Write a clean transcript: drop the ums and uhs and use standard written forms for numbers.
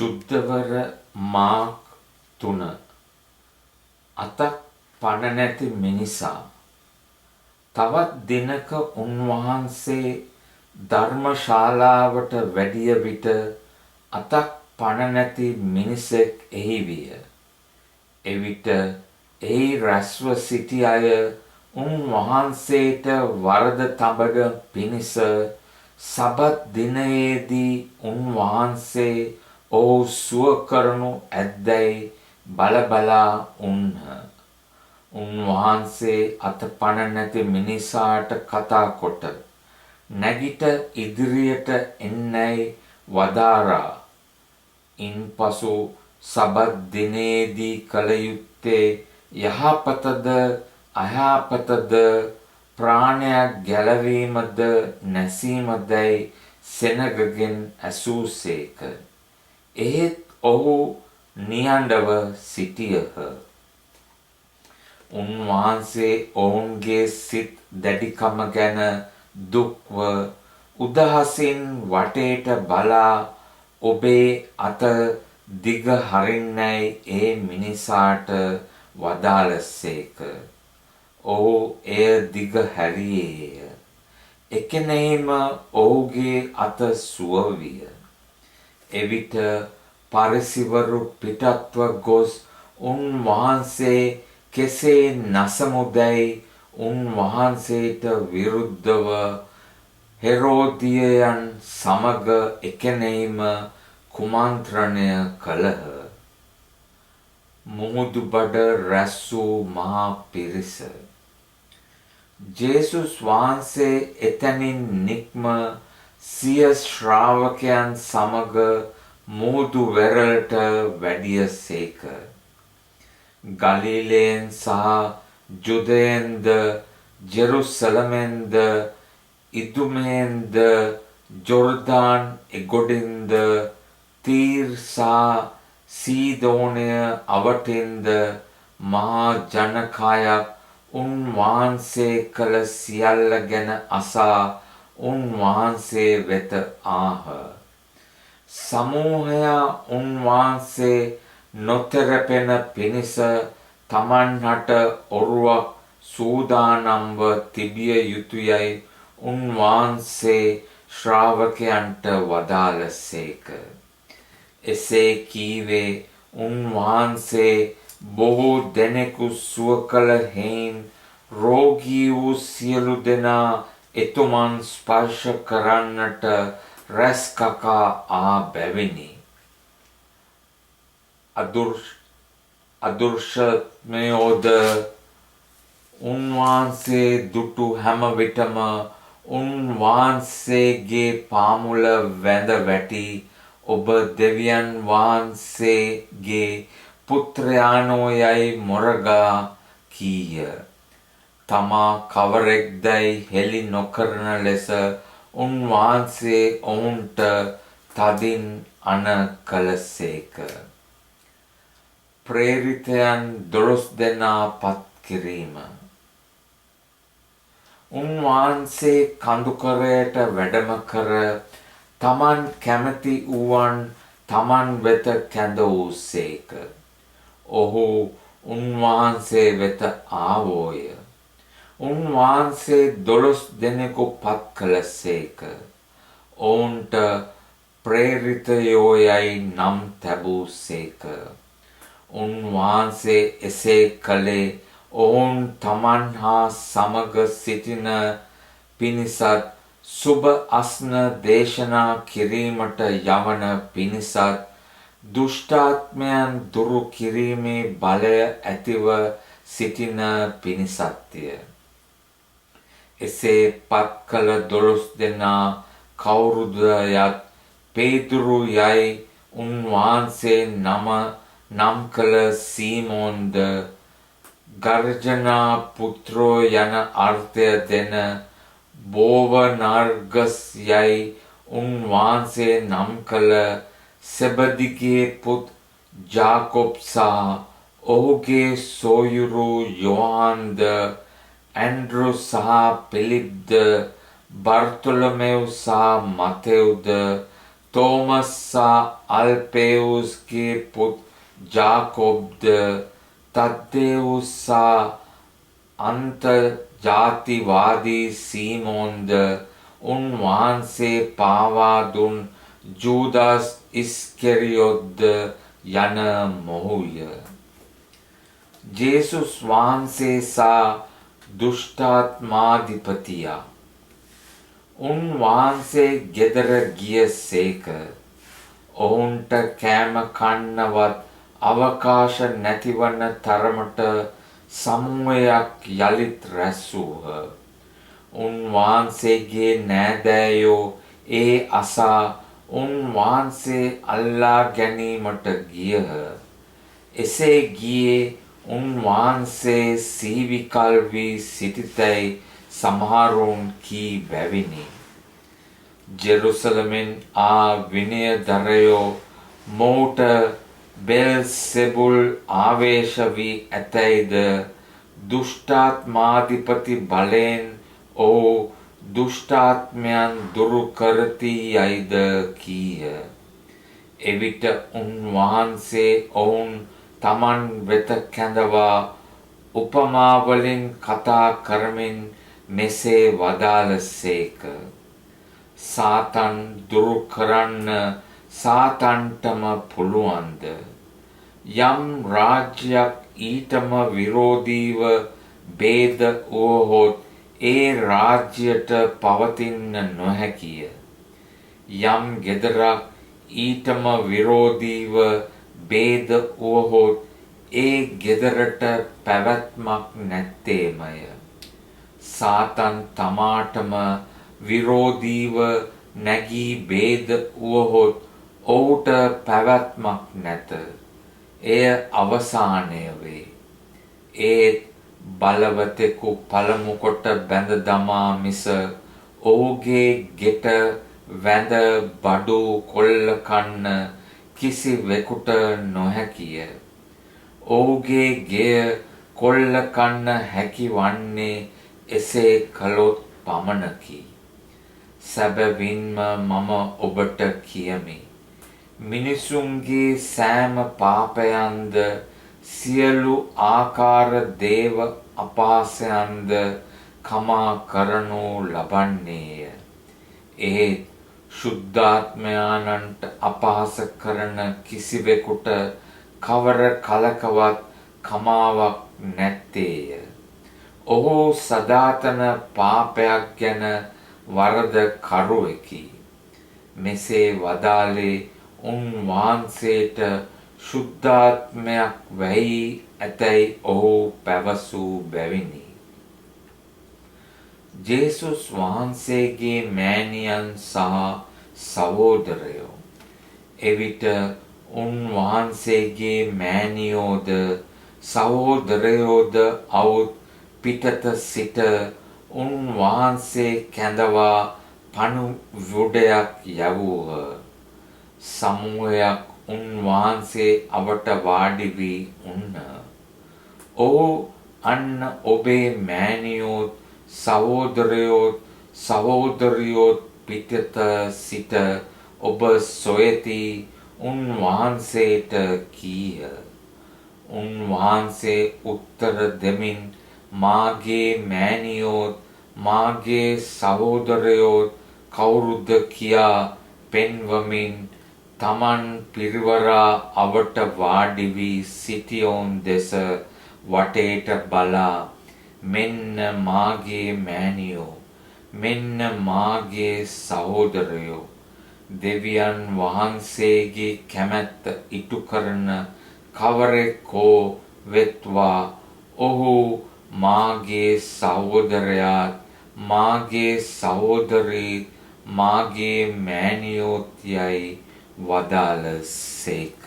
ශුද්ධවර mark 3. අතක් පණ නැති මිනිසා. තවත් දිනක උන්වහන්සේ ධර්මශාලාවට වැඩිය විට අතක් පණ නැති මිනිසෙක් එහි විය. එවිට එහි රැස්ව සිටි අය උන්වහන්සේට වරද තබන පිණිස සබත් දිනයේදී උන්වහන්සේ ඔහු සුව කරනු ඇත්දැයි බල බලා උන්හ. උන්වහන්සේ අත පණ නැති මිනිසාට කතා කොට නැගිට ඉදිරියට එන්නැයි වදාරා ඉන්පසු සබත් දිනයේදී කළ යුත්තේ යහපතද අයහපතද ප්‍රාණයක් ගැලවීමද නැසීමදැයි සෙනගගෙන් ඇසූසේක. එහෙත් ඔහු නිහඬව සිටියහ. උන්වහන්සේ ඔවුන්ගේ සිත් දැඩිකම ගැන දුක්ව උදහසින් වටේට බලා ඔබේ අත දිග හරින්නැයි ඒ මිනිසාට වදාළසේක. ඔහු එය දිග හැරියේය. එකෙනෙහිම ඔහුගේ අත සුව විය. එවිට පරිසිවරු පිටත්ව ගොස් උන්වහන්සේ කෙසේ නසමුදැයි උන්වහන්සේට විරුද්ධව හෙරෝදියයන් සමග එකෙනෙහිම කුමන්ත්‍රණය කළහ. මුහුදුබඩ රැස් වූ මහා පිරිස. ජේසුස් වහන්සේ එතැනින් නික්ම සිය ශ්‍රාවකයන් සමග මුහුදු වෙරළට වැඩියසේක. ගලීලයෙන් සහ ජුදයෙන්ද ජෙරුසලමෙන්ද ඉදුමයෙන්ද ජොර්දාන් එගොඩින්ද තීර් සහ සීදෝනය අවටින්ද මහා ජනකායක් උන්වහන්සේ කළ සියල්ල ගැන අසා උන්වහන්සේ වෙත ආහ. සමූහයා උන්වහන්සේ නොතෙරපෙන පිණිස තමන්හට ඔරුවක් සූදානම්ව තිබිය යුතුයයි උන්වහන්සේ ශ්‍රාවකයන්ට වදාළසේක. එසේ කීවේ උන්වහන්සේ බොහෝ දෙනෙකු සුව කළ හෙයින් රෝගී වූ සියලු දෙනා එතුමන් ස්පර්ශ කරන්නට රැස් කකා ආ බැවිනි. අදුර්ශත්මයෝද උන්වහන්සේ දුටු හැම විටම උන්වහන්සේගේ පාමුල වැඳ වැටි ඔබ දෙවියන් වහන්සේගේ පුත්‍රයාණෝ යයි මොරගා කීය. තමා කවරෙක්දැයි හෙළි නොකරන ලෙස උන්වහන්සේ ඔවුන්ට තදින් අණ කළසේක. ප්‍රේරිතයන් 12 දෙනා පත් කිරීම. උන්වහන්සේ කඳුකරයට වැඩම කර තමන් කැමැති වූවන් තමන් වෙත කැඳවූසේක. ඔහු උන්වහන්සේ වෙත ආවෝය. උන්වහන්සේ 12 දෙනෙකු පත් කළසේක. ඔවුන්ට ප්‍රේරිතයෝ යයි නම් තැබූසේක. උන්වහන්සේ එසේ කළේ ඔවුන් තමන් හා සමග සිටින පිණිසත් සුභ අස්න දේශනා කිරීමට යවන පිණිසත් දුෂ්ටාත්මයන් දුරු කිරීමේ බලය ඇතිව සිටින පිණිසත්ය. එසේ පත් කළ 12 දෙනා කවුරුද යත් පේදුරු යයි උන්වහන්සේ නම් කළ සීමෝන්ද ගර්ජනා පුත්‍රෝ යන අර්ථය දෙන බෝවනර්ගස් යයි උන්වහන්සේ නම් කළ සෙබදිගේ පුත් ජාකොබ් සහ ඔහුගේ සොයුරු යොහාන්ද ඇන්ඩ්‍රු සහ පිලිප්ද බර්තොලොමෙව් සහ මතෙව්ද තෝමස් සහ අල්පේවුස්ගේ පුත් ජාකොබ්ද, තද්දේවුස් සහ අන්තජාතිවාදී සීමෝන්ද, උන්වහන්සේ පාවා දුන් ජූදාස් ඉස්කරියොත්ද යන මොහුය. ජේසුස් වහන්සේ සහ දුෂ්ටාත්මාධිපතියා. උන්වහන්සේ ගෙදර ගිය සේක. ඔවුන්ට කෑම කන්නවත් අවකාශ නැතිවන තරමට සමූහයක් යළිත් රැස් වූහ. උන්වහන්සේගේ නෑදෑයෝ ඒ අසා උන්වහන්සේ අල්ලා ගැනීමට ගියහ. එසේ ගියේ උන්වහන්සේ සිහිවිකල් වී සිටිතැයි සමහරුන් කී බැවිනි. ජෙරුසලමෙන් ආ විනයධරයෝ මොහුට බෙල්සෙබුල් ආවේශ වී ඇතැයිද, දුෂ්ටාත්මාධිපති බලයෙන් ඔහු දුෂ්ටාත්මයන් දුරු කරති යයිද කීහ. එවිට උන්වහන්සේ ඔවුන් තමන් වෙත කැඳවා උපමාවලින් කතා කරමින් මෙසේ වදාළ සේක. සාතන් දුරු කරන්න සාතන්ටම පුළුවන්ද? යම් රාජ්‍යයක් ඊටම විරෝධීව භේද වුවහොත් ඒ රාජ්‍යයට පවතින්න නොහැකිය. යම් ගෙදරක් ඊටම විරෝධීව භේද වුවහොත් ඒ ගෙදරට පැවැත්මක් නැත්තේමය. සාතන් තමාටම විරෝධීව නැගී භේද වුවහොත් ඔහුට පැවැත්මක් නැත. එය අවසානය වේ. ඒත් බලවතෙකු පළමු කොට බැඳ දමා මිස ඔහුගේ ගෙට වැඳ බඩු කොල්ල කන්න කිසිවෙකුට නොහැකිය. ඔහුගේ ගෙය කොල්ල කන්න හැකි වන්නේ එසේ කළොත් පමණකි. සැබවින්ම මම ඔබට කියමි. මිනිසුන්ගේ සෑම පාපයන්ද සියලු ආකාර දේව අපහාසයන්ද කමා කරනු ලබන්නේය. එහෙත් ශුද්ධාත්මයාණන්ට අපහාස කරන කිසිවෙකුට කවර කලකවත් කමාවක් නැත්තේය. ඔහු සදාතන පාපයක් ගැන වරද කරුවෙකි. මෙසේ වදාළේ උන්වහන්සේට ශුද්ධාත්මයක් වැහී ඇතැයි ඔහු පැවසූ බැවිනි. ජේසුස් වහන්සේගේ මෑණියන් සහ සහෝදරයෝ. එවිට උන්වහන්සේගේ මෑණියෝද සහෝදරයෝද අවුත් පිටත සිට උන්වහන්සේ කැඳවා පණිවුඩයක් යැවූහ. සමූහයක් උන්වහන්සේ අවට වාඩි වී උන්හ. ඔහු අන්න ඔබේ මෑණියෝත් සහෝදරයෝත් සහෝදරියෝත් පිටත සිට ඔබ සොයති උන්වහන්සේට කීහ. උන්වහන්සේ උත්තර දෙමින් මාගේ මෑණියෝත් මාගේ සහෝදරයෝත් කවුරුද කියා පෙන්වමින් තමන් පිරිවරා අවට වාඩි වී සිටියවුන් දෙස වටේට බලා, මෙන්න මාගේ මෑණියෝ, මෙන්න මාගේ සහෝදරයෝ, දෙවියන් වහන්සේගේ කැමැත්ත ඉටු කරන කවරෙක් හෝ වෙත්වා ඔහු මාගේ සහෝදරයාත් මාගේ සහෝදරීත් මාගේ මෑණියෝත් යයි වදාළ සේක.